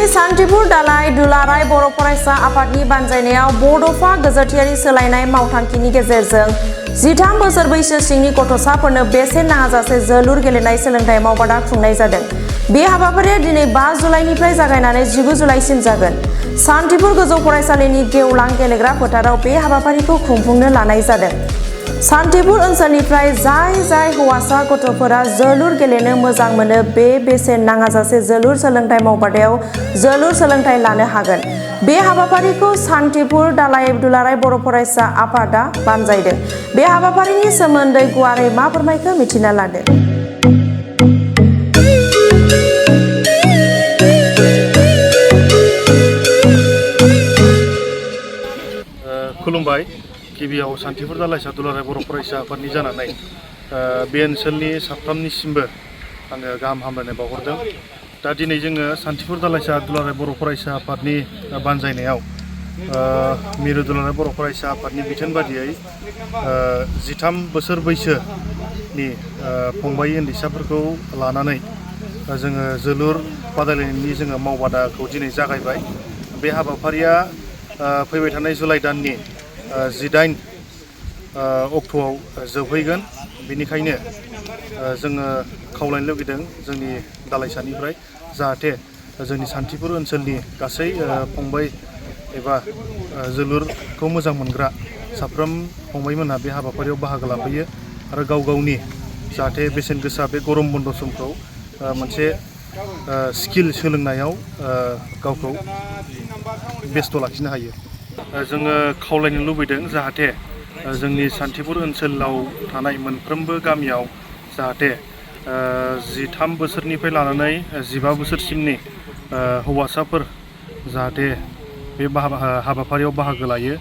दिनै सान्थिपुर दालाइ दुलाराय बर' फरायसा आफादनि बानजायनायाव बड'फा गोजोरथियारि सोलायनाय मावथांखिनि गेजेरजों 13 बोसोर बैसो सिंनि गथ'साफोरनो बेसेन नाङाजासे जोलुर गेलेनाय सोलोंथाइ मावबादा खुंनाय जादों। बे हाबाफारिया दिनै 5 जुलाइनिफ्राय जागायनानै 19 जुलाइसिम जागोन। सान्थिपुर गोजौ फरायसालिनि गेवलां गेलेग्रा फोथाराव बे हाबाफारिखौ खुंफुंनो लानाय जादों। सान्थिपुर ओनसोलनिफ्राय जाय हौवासा गथ'फोरा जोलुर गेलेनो मोजां मोनो बे बेसेन नाङाजासे जोलुर सोलोंथाइ मावबादायाव जोलुर सोलोंथाइ लानो हागोन। बे हाबाफारिखौ सान्थिपुर दालाइ दुलाराय बर' फरायसा आफादा बानजायदों। बे हाबाफारिनि सोमोन्दै गुवारै मा फोरमायखो मिथिना लादो। खुलुमबाय। गिबियाव सान्थिपुर दालाइसा दुलाराय बर' फरायसा आफादनि जानानै बे ओनसोलनि साफ्रोमनिसिमबो आङो गाहाम हामलायनाय बावहरदों। दा दिनै जोङो सान्थिपुर दालाइसा दुलाराय बर' फरायसा आफादनि बानजायनायाव मिरु दुलाराय बर' फरायसा आफादनि बिथोन बादियै 13 बोसोर बैसोनि फंबाय उन्दैसाफोरखौ लानानै जोङो जोलुर बादायलायनायनि जोङो मावबादाखौ दिनै जागायबाय। बे हाबाफारिया फैबाय थानाय जुलाइ दाननि 18 अक्ट'आव जोबहैगोन। बेनिखायनो जोङो खावलायनो लुगैदों जोंनि दालाइसानिफ्राय जाहाथे जोंनि सान्थिपुर ओनसोलनि गासै फंबाय एबा जोलुरखौ मोजां मोनग्रा साफ्रोम फंबायमोनहा बे हाबाफारियाव बाहागो लाफैयो आरो गाव गावनि जाहाथे बेसेन गोसा बे गरम बन्द समखौ मोनसे स्किल सोलोंनायाव गावखौ बेस्थ' लाखिनो हायो। जोङो खावलायनो लुबैदों जाहाथे जोंनि सान्थिपुर ओनसोलाव थानाय मोनफ्रोमबो गामियाव जाहाथे 13 बोसोरनिफ्राय लानानै 15 बोसोरसिमनि हौवासाफोर जाहाथे बे हाबाफारियाव बाहागो लायो।